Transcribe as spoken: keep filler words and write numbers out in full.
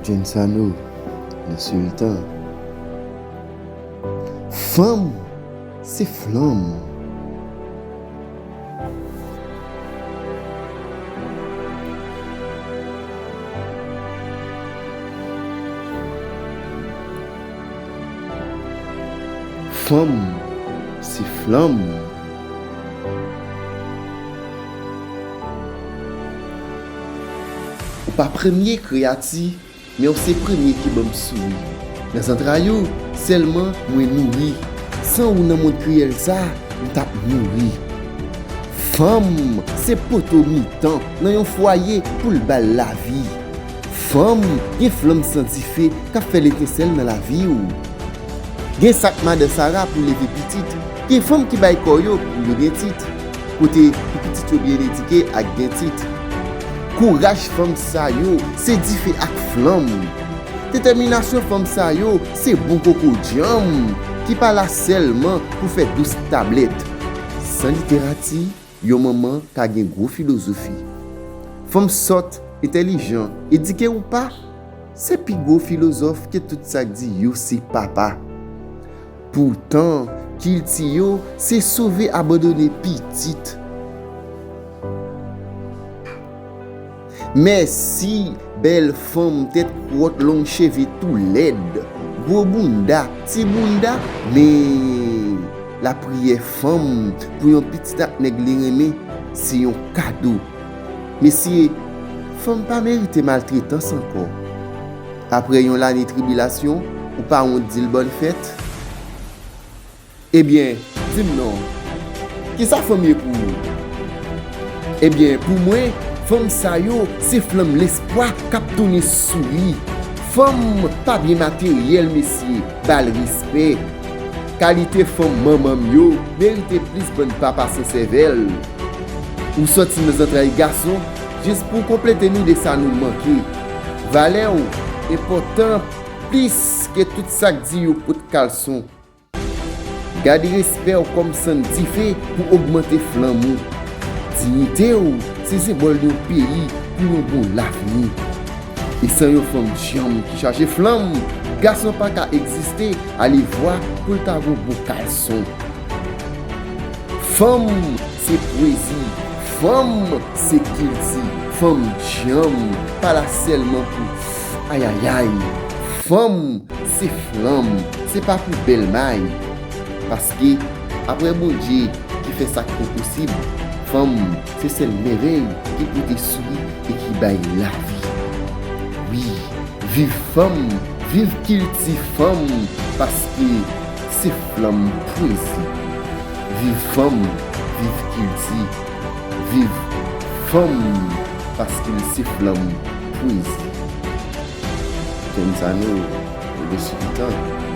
Gensano, le Sultan. Fanm se flanm. Fanm se flanm. Ou pa premye kreyati, men w se premye ki ban m souri. Nan zantray ou sèlman mwen nouri. San ou nan mond kriyèl sa, m t ap mouri. Fanm se poto mitan nan yon fwaye pou l ba l lavi. Fanm gen flanm san dife k ap fè letensèl nan lavi w. Gen sa k madan Sara pou leve pitit. Gen fanm ki bay kò yo pou yo gen tit. Kote pou pitit yo byen edike ak gen tit. Kouraj fanm sa yo se dife ak flanm. Detèminasyon fanm sa yo se bon koko djanm ki pa la sèlman pou fè dous tablèt. San literati, yon manman ka gen gwo filozofi. Fanm sòt, entèlijan, edike ou pa, se pi gwo filozòf ke tout sa k di yo se papa. Poutan, kilti yo se sove abandone pitit. Mèsi, bèl fanm, tèt kwòt, long cheve tou lèd, gwo bounda, ti bounda, men lapriyè fanm pou yon pitit ak nèg li renmen se yon kado. Mesye, fanm pa merite maltretans ankò. Apre yon lane tribilasyon, ou pa wont di l bòn fèt? Ebyen, di m non, kisa fanm ye pou ou? Ebyen, pou mwen, fanm sa yo se flanm lespwa k ap tounen souri. Fanm pa byen materyèl, mesye, ba l respè. Kalite fanm manman m yo merite plis bann papa san sèvèl. Ou sòti nan zantray gason jis pou w konplete nou de sa nou manke. Valè w enpòtan plis ke tout sa k di yo pot kalson. Gade respè w kòm sann dife pou ogmante flanm ou. Diyite w se senbòl yon peyi pou yon bon lavni. E san yon fanm djanm ki chaje flanm, gason pa ka egziste, alevwa pou l ta gon bon kalson. Fanm se pwezi, fanm se kilti, fanm djanm pa la sèlman pou ayayay. Fanm se flanm, se pa pou bèl may. Paske, apre Bondye ki fè sa k enposib, fanm se sèl mèvèy ki pote souri e ki bay lavi. Wi, viv fanm, viv kilti fanm, paske se flanm pwezi. Viv fanm, viv kilti, viv fanm, paske l se flanm pwezi. Genzano, le Sultan.